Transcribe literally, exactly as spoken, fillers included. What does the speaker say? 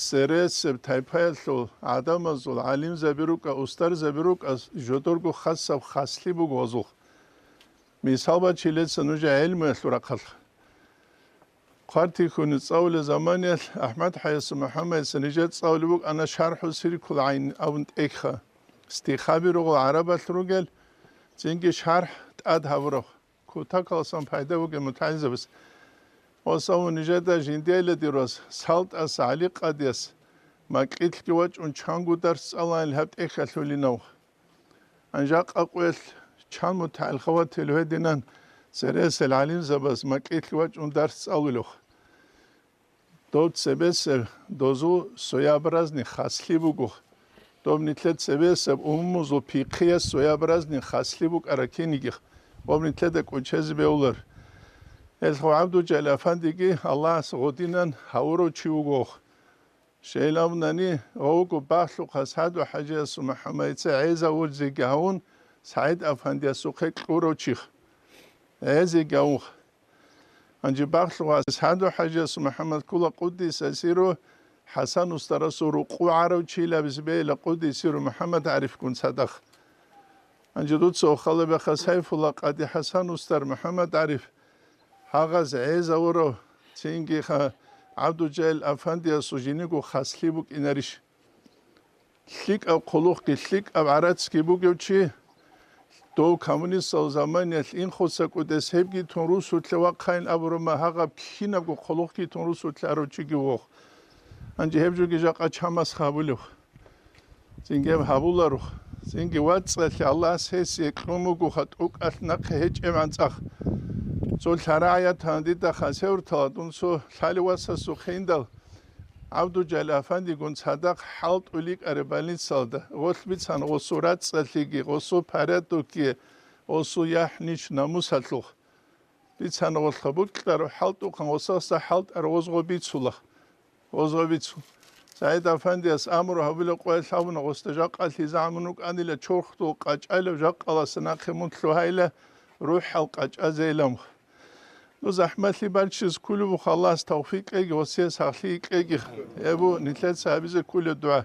цересеб тайпаялъул гӀадамазул, гӀалимзаби рукӀа, устарзаби рукӀа, жодорго хасаб хаслъи буго гъозул. Мисал бачилеца нуж гӀелмуялъул рахъалъ. Хъвартихьуни цӀалулел заманиялъ АхӀмад-хӀаясул МухӀаммадица нижер цӀалулеб букӀана ШархӀу Сиркул ГӀайн абун тӀехьха. Стихаби руго гӀарабалъ ругел, цинги шархӀ тӀад гьабураб. Кутакаласан пайда бугеб мутагӀилзабаз. Ва саву нижеда жиндиялда дир вас, СалтӀас ГӀали къадияс, макьилъги вачӀун чанго дарс цӀалаан гьаб тӀехьалъулинав. Анжакъа къоялъ чан мутагӀил хаватил гьединан цересел гӀалимзабаз макьилъ вачӀун дарс цӀалулев. Дов цебесеб дозул своеобразный хаслъи буго. Доб нилъер цебесеб умумузул пихъияс своеобразный хаслъи букӀара кинигих, доб нилъеда кӀочезе бегьулар. Гьелъго ГӀабдулжалил афандиги Аллагьас гъодинан гьавурав чи вуго. Щайилавнани гъовго Бахлъухъа СагӀду-хӀажиясул МухӀаммадица гӀезавулзеги гьавун, СагӀид-афандиясухъе кьурав чих. ГӀезеги гьавун. Гьанже Бахлъухъа СагӀду-хӀажиясул МухӀаммад ккола къуддиса сиру ХӀасан устарасул рукъу гӀарав чилабизе бегьила къуддиса сиру МухӀаммад ГӀарифгун цадахъ. Гьанже дуца охалабеха Сайфулла къади ХӀасан устар МухӀаммад ГӀариф, гьагъаз гӀезавурав, цинги ха-, ГӀабдулжалил афандиясул жиниго хаслъи букӀинарищ? ЛъикӀаб хъулухъги лъикӀаб гӀарацги бугев чи, дов коммунистал заманиялъ инхоса кӀудес гьебги тун русулъе вахъайин абураб ма гьагъаб кинабго хъулухъги тун русулъе арав чиги вугъ. Гьанже гьеб жоги жакъа чамас гьабулев. Цинги гьаб гьабуларо. Цинги вацӀцӀалъи Аллагьас гьесие кьун буго ха тӀокӀалъ нахъе гьечӀеб анцӀахъ. Цо лъарагӀаятан дида хасевртала дун цо лъалев васасухъе индал, ГӀабдулжалил афандигун цадахъ хӀалтӀуликӀаре больницалда, гъолъ бицана гъосул рацӀцӀалъиги, гъосул порядокги, гъосул яхӀ-нич намусалъухъ. Бицана гъолъа букьараб хӀалтӀухъан гъосаса хӀалтӀар гъозго бицула. Гъозго бицу. СагӀид-афандияс амру гьабулеб къоялъ абуна гъосда жакъалъи замун вукӀанила чорхдул къачӀалев жакъаласа нахъе мун лъугьайила рухӀал къачӀазейилан. Ну, захӀмалъи баччиз кколеб буха, Аллагьас тавфикъ кьеги, гъосие сахлъи кьеги. Гьеб бу нилъеца гьабизе кколеб дугӀа.